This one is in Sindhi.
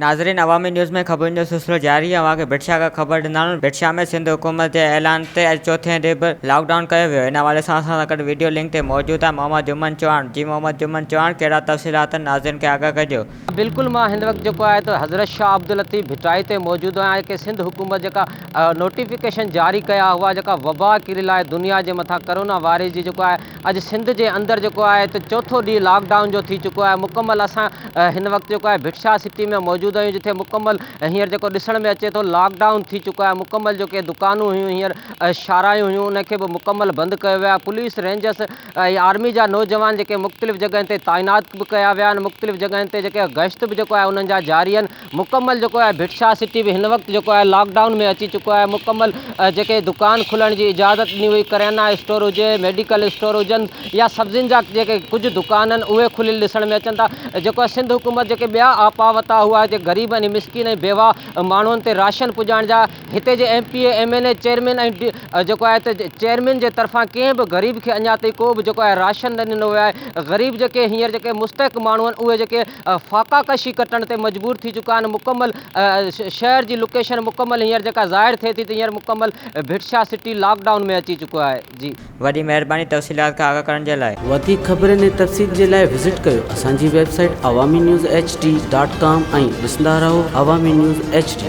ناظرين عوامي نيوز ۾ خبرن جو سلسلو جاري اوهان کي ڀٽ شاهه کان خبر ڏيندالون ڀٽ شاهه ۾ سنڌ حڪومت جي اعلان تي اڄ چوٿين ڏينهن به لاڪ ڊائون ڪيو ويو ان حوالي سان اسان سان گڏ وڊيو لنڪ تي موجود آهي محمد جمن چوهاڻ جي محمد جمن چوهاڻ ڪهڙا تفصيلات آهن ناظرين کي آگاهه ڪجو. بلڪل مان هن وقت جيڪو آهي ته حضرت شاهه عبداللطيف ڀٽائي تي موجود آهيان ڪي سنڌ حڪومت جيڪا نوٽيفڪيشن جاري ڪيا هئا جيڪا وبا ڪريل آهي دنيا جي مٿان ڪرونا وائرس جي جيڪو آهي اڄ سنڌ جي اندر جيڪو آهي ته چوٿون ڏينهن لاڪ ڊائون جو ٿي چڪو آهي مڪمل اسان هن وقت جيڪو آهي ڀٽ شاهه سٽي ۾ موجود آهيون جتي مڪمل هينئر جيڪو ڏسڻ ۾ اچي ٿو لاڪ ڊائون ٿي چڪو آهي مڪمل جيڪي دڪانون هيون هينئر شاهراهيون هيون ان کي به مڪمل بند ڪيو ويو آهي پوليس رينجرس ۽ آرمي جا نوجوان جيڪي مختلف جڳهين تي تعينات به ڪيا ويا آهن مختلف جڳهين تي جيڪي گشت به جيڪو آهي انهن جا جاري آهن مڪمل جيڪو آهي ڀٽ شاهه سٽي به هن وقت جيڪو آهي لاڪ ڊائون ۾ اچي چڪو آهي مڪمل جيڪي دڪان کلڻ جي اجازت ڏني وئي ڪريانا اسٽور هجي ميڊيڪل اسٽور هجن يا سبزين جا جيڪي ڪجهه دڪان آهن اهي کليل ڏسڻ ۾ اچن ٿا جيڪو آهي سنڌ حڪومت جيڪي ٻيا آپا وتا هئا جي غريب ۽ مسڪين ۽ بيواهه ماڻهن تي راشن پڄائڻ جا هتي جي M P A M N A chairman ۽ جيڪو آهي ته چيئرمين جي طرفان ڪنهن به غريب کي اڃا تائين ڪو به جيڪو آهي راشن نه ڏنو ويو آهي غريب جيڪي هينئر جيڪي مستحق ماڻهو آهن اهي جيڪي فاقا ڪشي ڪٽڻ تي مجبور ٿي چڪا آهن مڪمل شهر جي لوڪيشن مڪمل هينئر جيڪا ظاهر ٿئي ٿي ته هينئر مڪمل Bhit Shah city lock down ۾ اچي چڪو آهي جي. وڏي مهرباني تفصيلات کان آگاهه ڪرڻ جي لاء. وڌيڪ خبرن ۽ تفصيل جي لاء وزٽ ڪيو اسان جي website Awami news H D dot com ۽ ڏسندا رهو عوامي نيوز ايڇ ڊي.